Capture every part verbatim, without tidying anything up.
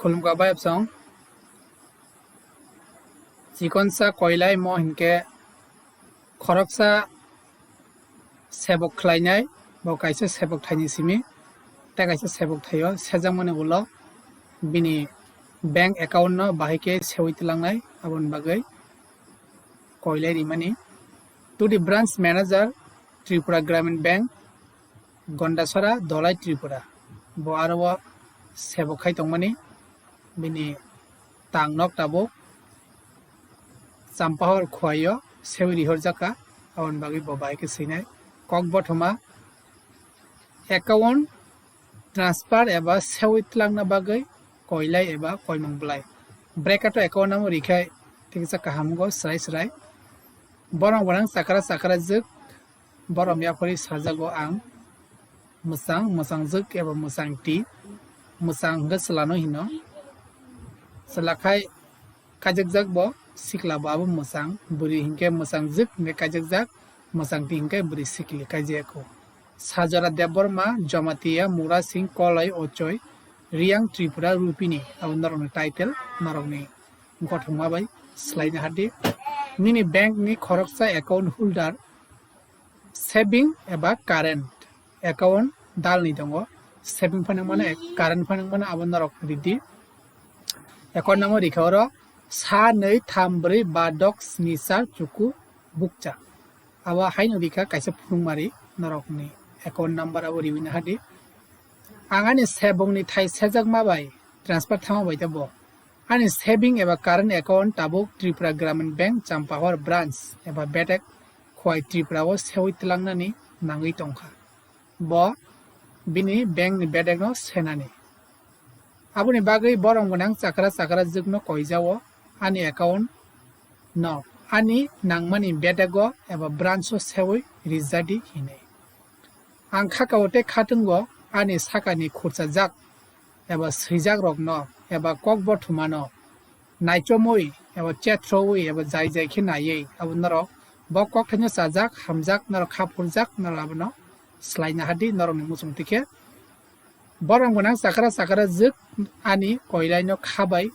Khulumkha bai absong. Chikonsa koilai mo hinkhe khoroksa sebok khlainai, bo kaisa sebok thaini simi, tei kaisa sebok thaio sejakmani ulo bini bank account no bahai khe seui tlangnai, aboni bagwi koilai rimani. To the branch manager, Tripura Gramin Bank, Gondasora, Dholai, Tripura. Bo aro o sebok khai tongmani, bini tang nok tabuk Champahor Khowai o seui rihorjak kha, aboni bagwi bo bahai khe swinai. Kok bothoma, account transfer eba seui tlangna bagwi koilai eba koimung bwlai. Bracket o account namo rikhai tiksa kaham go srai srai. Borok gwnang chakra chakra jwk, borok yaphori sajago ang mwchang, mwchang jwk eba mwchang ti, mwchang hwnkhe chwlano hino. Chwla khai kaijakjak bo, sikla bo abo mwchang, bwrwi hinkhe mwchang jwk hinkhe kaijakjak, mwchang ti hinkhe bwrwi sikli kaijak kho. Sajora Debbarma, Jamatia, Mura Singh, Koloi, Ochoi, Riyang, Tripura, Rupini, abo norokni title, norokni gothoma bai swlaina hadi. Nini bank ni khoroksa account holder, saving eba current account dalni tongo. Saving phanang mano, current phanang mano, abo norok ridi. Account number rikha oro sa nwi tham bwrwi ba dok sni char chuku bukcha. Abo haino rikha kaisa phunukmari norokni account number abo riwina hadi. Ang ani sebokni thai sejakma bai transfer thangma bai tei bo. Ani saving eba current account tabuk Tripura Gramin Bank Champahor branch eba bedek Khowai Tripura o seui tlangnani nangwi tongkha. Bo bini bank ni bedek no senani. Aboni bagwi borok gwnang chakra chakra jwk no koijao ani account no ani nangmani bedego eba branch o seui rijadi hinwi. Ang khakao tei khatungo ani sakani khurchajak eba swijakrokno eba kok bothumano naichomwi eba chethrowi eba jai jai khe naiwi abo norok bo kokthaino chajak, hamjak, norok kha phurjak, norok abono swlaina hadi norokni muchungtwi khe. Borok gwnang chakra chakra jwk ani koilaino kha bai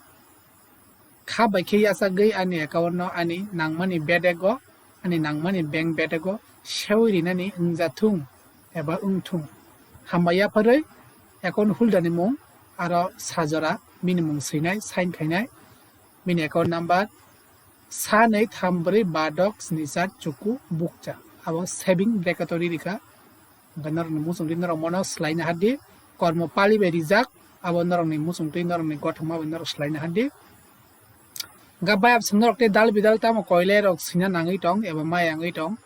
kha bai khe yachagwi ani account no ani nangmani bedego, ani nangmani bank bedego seui rinani wngjathung eba wngthung. Hambai yapharwi account holder ni mung aro sajora bini mung swinai, sign khainai, bini account number sa nwi tham bwrwi ba dok sni char chuku bukcha. Abo saving bracket o ri rikha. Hwnkhe norokni muchungtwi norok mono swlaina hadi, kormo pali bai rijak, abo norokni muchungtwi norokni gothoma bai norok swlaina hadi. Hwnkhe bai absam norok tei dal bidal tamo koilai rok swina nangwi tong eba maya wngwi tong.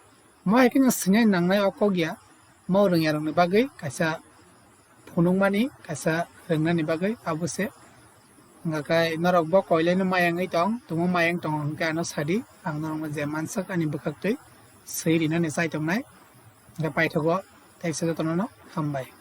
Mo hai kheno swinai nangnai o kok ya, mo rwngya rokni bagwi kaisa phunukmani, kaisa rwngnani bagwi abo se. Hwnkhe norok bo koilaino maya wngwi tong, tongma maya wng tongo hwnkhe ano sadi, ang norokno je manswk ani bwkhaktwi swi rinani chai tongnai. Hwnkhe paithago, tei se jotono no hambai.